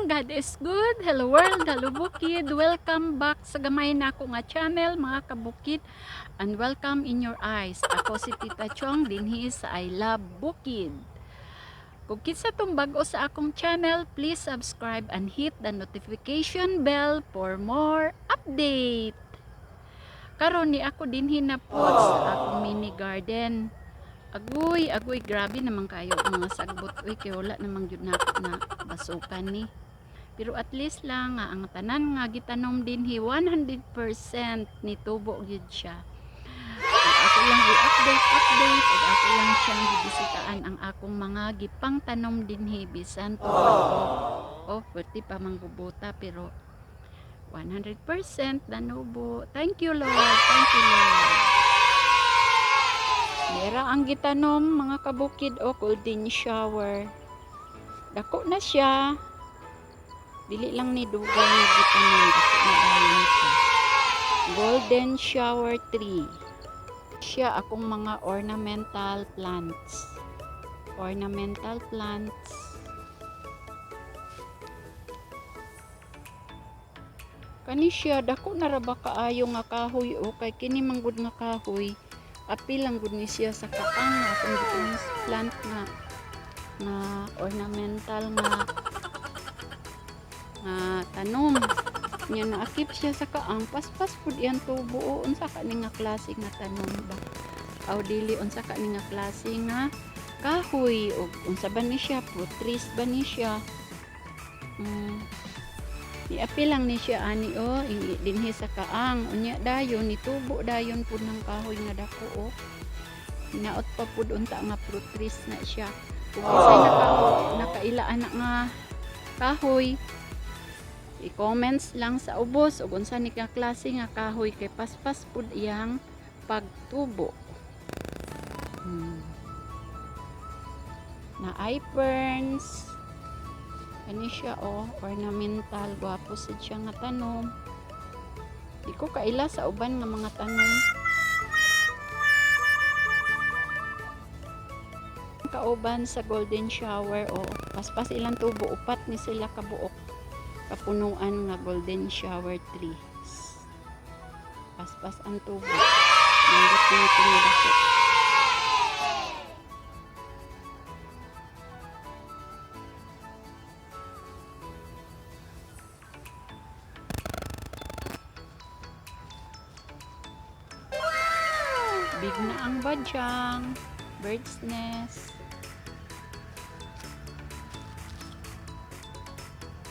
God is good. Hello world, hello bukid. Welcome back sa gamay nako nga channel, mga kabukid, and welcome in your eyes. Ako si Tita Chong dinhi sa I Love Bukid. Kung kinsa tong bag-o sa akong channel, please subscribe and hit the notification bell for more update. Karon ni ako dinhi na pod sa akong mini garden. Agoy, agoy, grabe naman kayo ang mga sagbot. Uy, kay wala namang jud nako na basukan ni. Pero at least lang nga ang tanan nga gitanom dinhi, 100% ni tubo gyud siya. Ug ako lang i-update update ug ako lang siyang gibisitaan ang akong mga gipang tanom dinhi, bisan tuod og oh, pwede pa manggubuta, pero 100% nanubo. Thank you, Lord. Thank you, Lord. Mera ang gitanom, mga kabukid, o golden shower. Dako na siya. Dili lang ni dugay nga gitanom, dako na dayon siya. Golden shower tree. Siya akong mga ornamental plants. Ornamental plants. Kani siya, dako na ra ba kaayo nga kahoy o kay kini man gud nga kahoy, apil lang gud ni siya sa kaang nga akong gitong plant nga nga ornamental nga nga tanom nya. Naakip siya sa kaang, paspas pud iyang tubo o. Unsa ka ni nga klase nga tanom ba aw dili, unsa ka ni nga klase nga kahoy o unsa ba ni siya, fruit trees ba ni siya? Niapil lang ni siya ani o dinhi sa kaang. Unya dayon nitubo dayon pud ng kahoy nga dako o. Hinaot pa pud unta nga fruit trees na siya. Kung kinsay nakaila ana nga kahoy, i-comments lang sa ubos ug unsa ni ka klase nga kahoy, kay paspas pud iyang pagtubo. Na eye ferns. Kani siya oh, ornamental, gwapo sad siya nga tanom. Di ko kaila sa uban nga mga tanom. Kauban sa golden shower oh, paspas ilang tubo, upat ni sila kabuok kapunuan nga golden shower trees. Paspas ang tubo. Nindot ni tinidako. Big na ang badyang, bird's nest.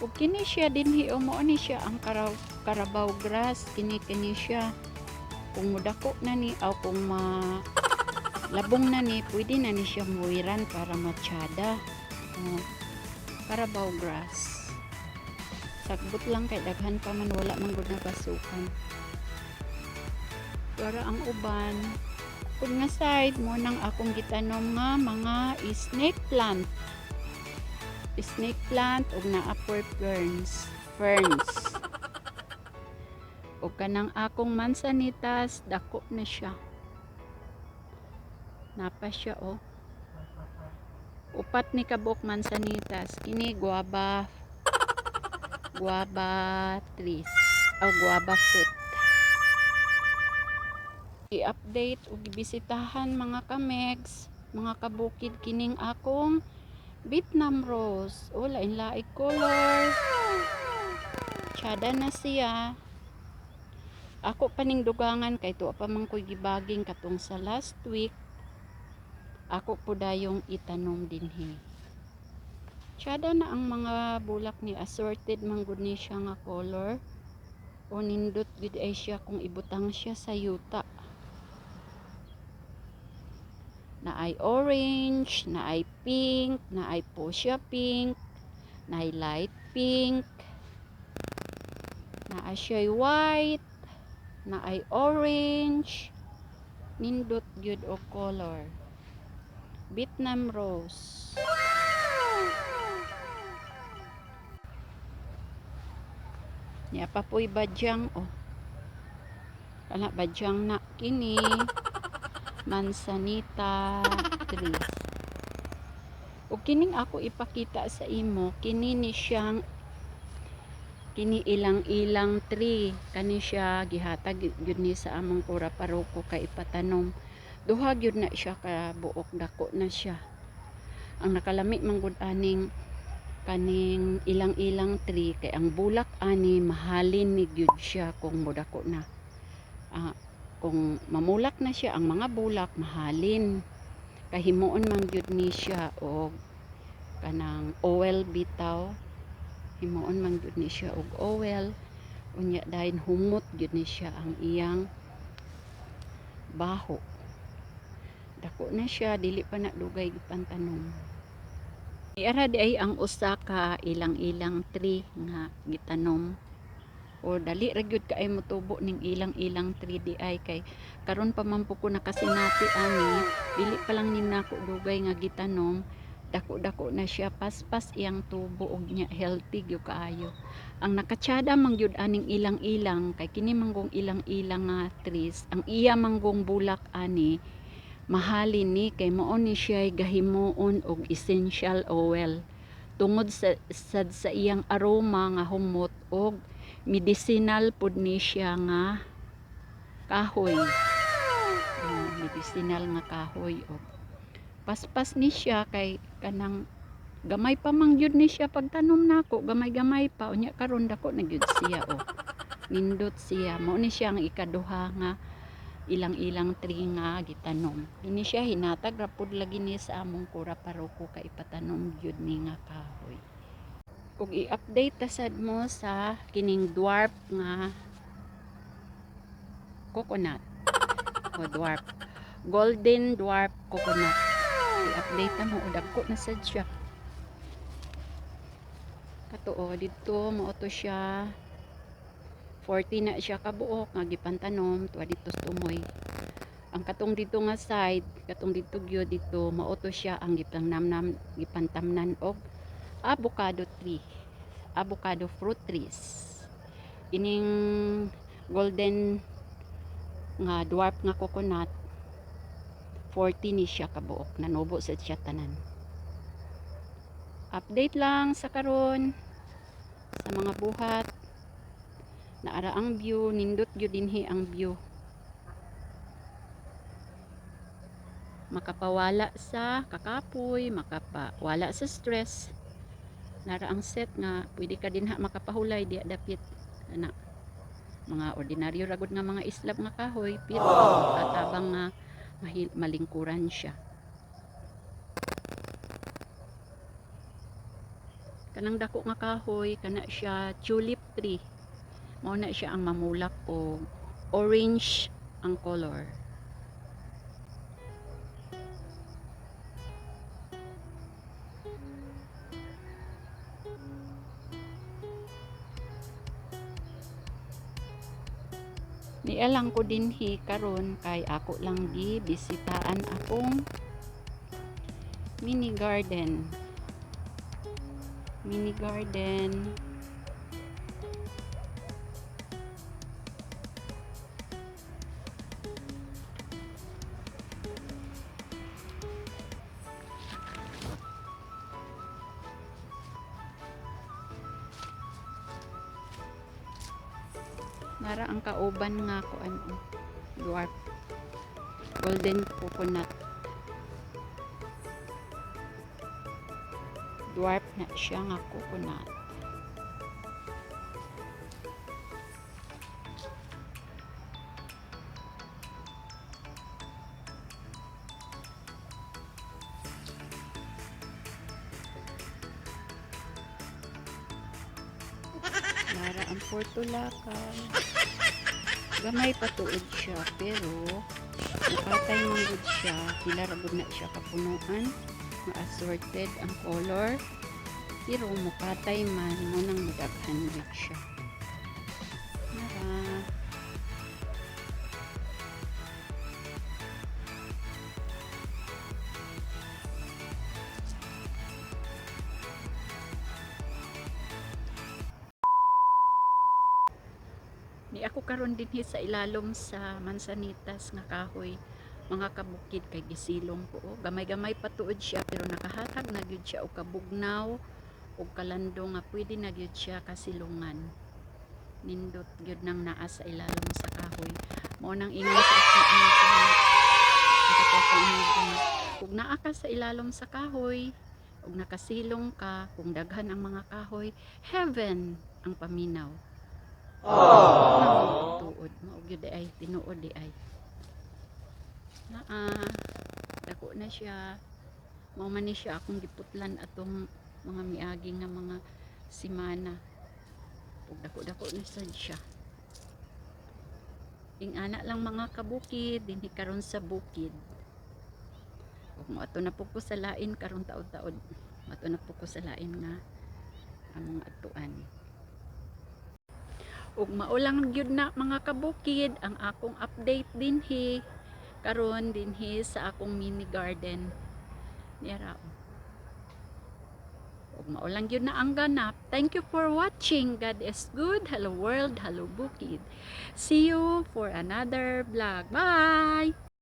Ug kini siya dinhi o, mao ni siya ang carabao grass, kini kini siya. Kung mudako na ni aw kung ma labong na ni, pwede na ni siya muwiran para matsyada. Oh, carabao grass. Sagbot lang kay daghan pa man, wala man gud nabasukan. Para ang uban pud nga side mo nang akong gitanom nga mga snake plant. Snake plant ug naa por ferns. Ferns. Ug kanang akong mansanitas, dako na siya. Napa siya oh. Upat ni kabuok mansanitas. Kini guava, guava trees o guava fruit. I-update ug gibisitahan, mga kamegs, mga kabukid, kining akong Vietnam rose. Oh, lain-lain color. Tsada na siya. Ako pa ning dugangan kay tuwa pa man ko'y gibaging katong sa last week. Ako po dayong itanom dinhi. Tsada na ang mga bulak ni, assorted man gud ni siya nga color. O nindot gud ay siya kung ibutang siya sa yuta. Na ay orange, na ay pink, na ay fuchsia pink, na ay light pink, na ay siya'y white, na ay orange, nindot gyud og color. Vietnam rose. Nya pa po'y badyang oh. Kana badyang na kini. Mansanita trees. Ug kining ako ipakita sa imo, kini ni siyang Kini ilang-ilang tree kani siya gihatag gyud ni sa among kura paroko kay ipatanom. Duha gyud na siya ka buok, dako na siya. Ang nakalami man gud aning kaning ilang-ilang tree kay ang bulak ani mahalin ni gyud siya kung modako na. Kung mamulak na siya ang mga bulak mahalin. Kahimuon man gyud ni siya og kanang oil bitaw. Himuon man gyud ni siya og oil. Unya dayon humot gyud ni siya ang iyang baho. Dako na siya, dili pa na dugay gipantanom. Iara di ay ang usa ka ilang-ilang tree nga gitanom. O dali ra gyud kay motubo ning ilang-ilang tree di ay kay karon pa man po ko nakasinati ani, dili pa lang ni nako dugay nga gitanom, dako-dako na siya, paspas iyang tubo og nya healthy gyud kaayo. Ang nakatsada man gyud aning ilang-ilang kay kini manggong ilang-ilang nga trees, ang iya manggong bulak ani mahalin ni kay mao ni siya gahimuon og essential oil tungod sa sad sa iyang aroma nga humot og medicinal pud ni siya nga kahoy. Medicinal nga kahoy og paspas ni siya kay kanang gamay pa man gyud ni siya pagtanom nako, gamay-gamay pa unya karon dako na gyud siya oh. Nindot siya, mao ni siya ang ikaduha nga ilang-ilang tree nga gitanom. Ini siya hinatag ra pud lagi ni sa among kura paroko kay ipatanom gyud ni nga kahoy. Ug i-update ta sad mo sa kining dwarf nga coconut o dwarf golden dwarf coconut. I-update ta mo og dagko na sad siya. Kato o didto mao to siya 40 na siya kabuok nga gipantanom tuwa didto sa tumoy. Ang katong didto nga side, katong didto gyud didto mao to siya ang gipantamnan og avocado tree, avocado fruit trees. Ining golden nga dwarf nga coconut 40 ni siya kabuok, nanubo sad siya tanan. Update lang sa karon sa mga buhat. Naara ang view, nindot gyud dinhi ang view. Makapawala sa kakapoy, makapawala sa stress. Nara ang set nga pwede ka dinha makapahulay diya dapit ana. Mga ordinaryo ra gud nga mga islap nga kahoy pero katabang nga malingkuran siya. Kanang dako nga kahoy kana siya tulip tree. Mao na siya ang mamulak og orange ang color. Nialang ko dinhi karon kay ako lang gi bisitaan akong mini garden. Mini garden. Nara ang kauban nga kuan dwarf golden coconut. Dwarf na siya nga coconut. Nara ang portulaca. Gamay pa tuod siya pero nakatay man gud siya. Pila ra gud na siya kapunuan. Ma-assorted ang color. Pero mukatay man mo nang mudaghan gud siya. Nara. Ni ako karon dinhi sa ilalom sa mansanitas nga kahoy mga kabukid kay gisilong ko. Oh. Gamay-gamay pa tuod siya pero nakahatag na gyud siya og kabugnaw og kalando nga pwede na gyud siya kasilungan. Nindot gyud nang naa sa ilalom sa kahoy. Mao nang ingon sa akong amigo nga akong amigo nga kung naa ka sa ilalom sa kahoy ug nakasilong ka, kung daghan ang mga kahoy, heaven ang paminaw. Aww. Tuod, mao gyud ay, tinuod diay. Naa, dako na siya. Mao man ni siya akong giputlan atong mga miagi nga mga simana. Ug dako-dako na sad siya. Ingana lang, mga kabukid, dinhi karon sa bukid. Ug moadto na po ko sa lain karon taod-taod. Moadto na po ko sa lain nga among adtuan. Ug mao lang gyud na, mga kabukid, ang akong update dinhi karon dinhi sa akong mini garden. Nira. Ug mao lang gyud na ang ganap. Thank you for watching. God is good. Hello world, hello bukid. See you for another vlog. Bye!